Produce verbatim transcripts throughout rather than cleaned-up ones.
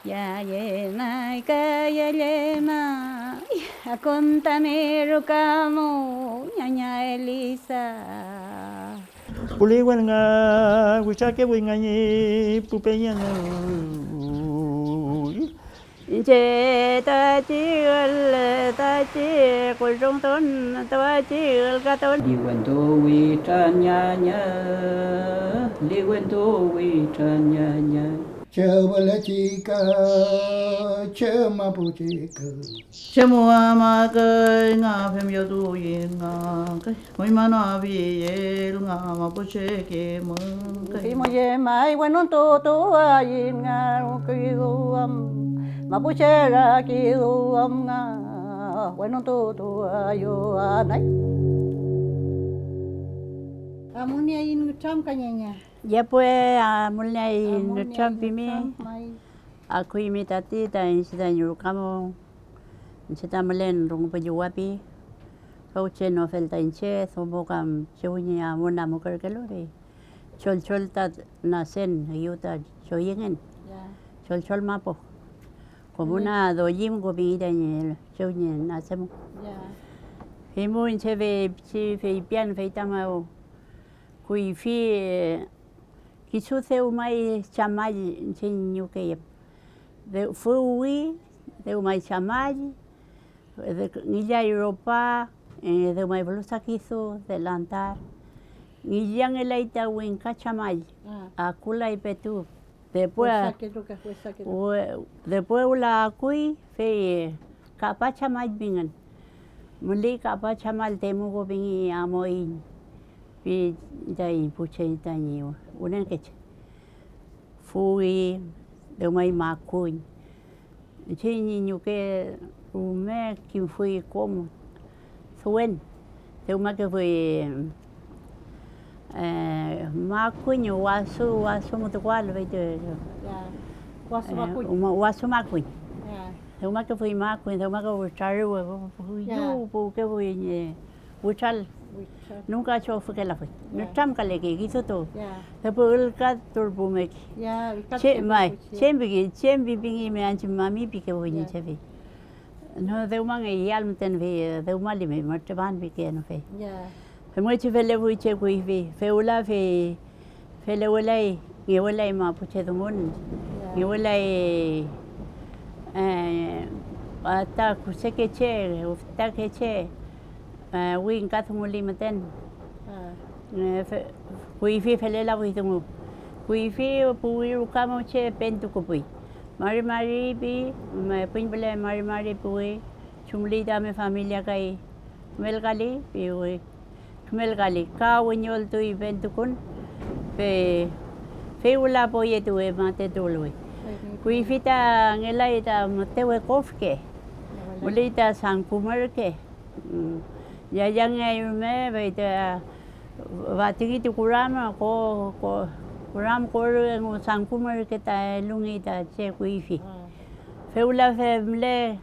Ya llemay ka ya llemay, akontami rukamu ñaña Elisa. Puliwen nga witrakefuy nga ñi pu peñenew. Iñche tati ül, tati kullungtun, tati ülkatun. Liwentu witran ñaña, liwentu witran ñaña. Chew mülechi ka, chew mapuchi ka. Chew mu amakey nga femyotuyin nga kay. Oñmanoafiel nga mapuche kimün kay. Fimo llemay wenuntutuayiñ nga rakiduam, mapuche rakiduam nga wenuntutuayu anay. Amunieaiñ nütramkañeña. Yapue amunieaiñ nütrampimi. Akuymi tati ta iñche tañi ruka mew, iñche ta mülen Rungupillu wapi, fewchenofel ta iñche, domo kam chew ñi amun amukerkelu, fey cholchol ta nacen, eyu ta choyengen, cholchol mapu, comuna Doyimko pingi tañi chew ñi nacemu. Feymew iñche fey pichi feypian, fey ta mew kuyfi, kisu dewmay chamall iñche ñi ñuke yem. De-, füwi, dewmay chamall, de-, ngillay ropa, eh, dewmay blusa kisu, delantal. Ngillangelay ta wingka chamall, akulay petu. Después, después wüla akuy, fey kapacha may pingen. Müley kapacha mal Temuko pingi amuiñ, pi taiñ pu che tañi wünenkeche. Füwi, dewmay makuñ. Iñche ñi ñuke rume kimfuy kom. Suwen, dewmakefuy, eh, makuñ, wasu, wasu mutukual, fey ti, ya, wasu eh, makuñ. Uma-, wasu makuñ. Ya. Dewmakefuy makuñ, dewmakefuy trarüwe, yu-, puwkefuy ñi witral. Witral. Nunka chofkelafuy. Ya. Nütramkalekey kisutu. Ya. Depu ülka turpumekey. Ya, ülka turpumekey. Che may, chem piki, chem pipingey mi anchi mami pikefuy ñi chefi. No, dewmangey yall müten fey, dewmalimi, mütrüpan pikeenofey. Ya. Femngechi felefuy che kuyfi, fewla fey felewelay, ngewelay mapuche dungun, ya, ngewelay, eh, ta kusekeche, fütakeche, eh, wingka dunguli müten. Ah. Eh, fe-, kuyfi felelafuy dungu. Kuyfi puwi ruka mew che pentukupuy. Mari mari pi, me-, püñpüle mari mari puwi, chumli tami familia kay, kümelkali piwi, kümelkali, ka wiñoltuy pentukun, fe-, fey wüla poyetuwe mate tuwülwi. Kuyfi ta ngelay ta mütewe kofke, müley ta sangku mürke. Mm, yayangeay rume, fey ta fatingi ti kuram, ko-, ko-, kuram koru engu sangku mürke ta elungi ta che kuyfi. Ah. Fewla femle,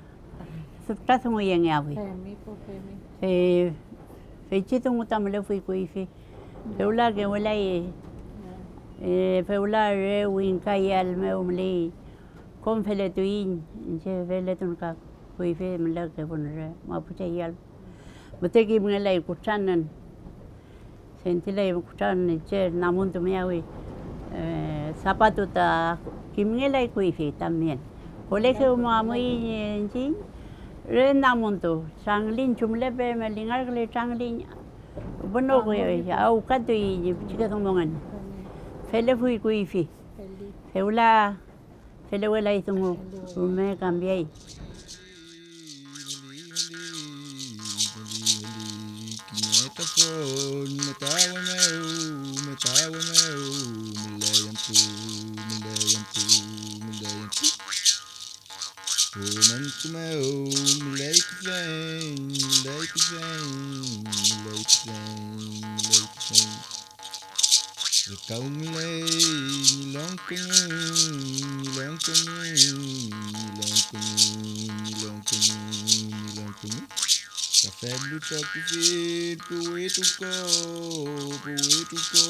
fütra dunguyengeafuy. Femi, po, femi. Fey, feychi dungu ta mülefuy kuyfi. Fewla kewelay, eh, fewla re wingka yall mew müley. Kom feletuiñ iñche feletun ka kuyfi mülekefun re mapuche yall. Müte kimngelay kutranün, sentilay kutran che namuntu miyawi, eh, zapatu ta kimngelay kuyfi también. Colegio mu amuiñ iñchiñ, re namuntu, trangliñ chumlepe me lingarküley trangliñ, bueno, awkatuiñ pichike domongen. Felefuy kuyfi. Fewla Felewelay dungu rume kambiay. Kiñe tafün metawe mew, metawe mew, müley antü, müley antü, müley antü. Fün antü mew müley tüfeñ, müley tüfeñ, müley tüfeñ, müley tüfeñ. Rekawmüley ñi longkongen, ñi longkongen, ñi longkongen, ñi longkongen, ñi longkongen. Ka femlu trokifil puwi tuko, puwi tuko,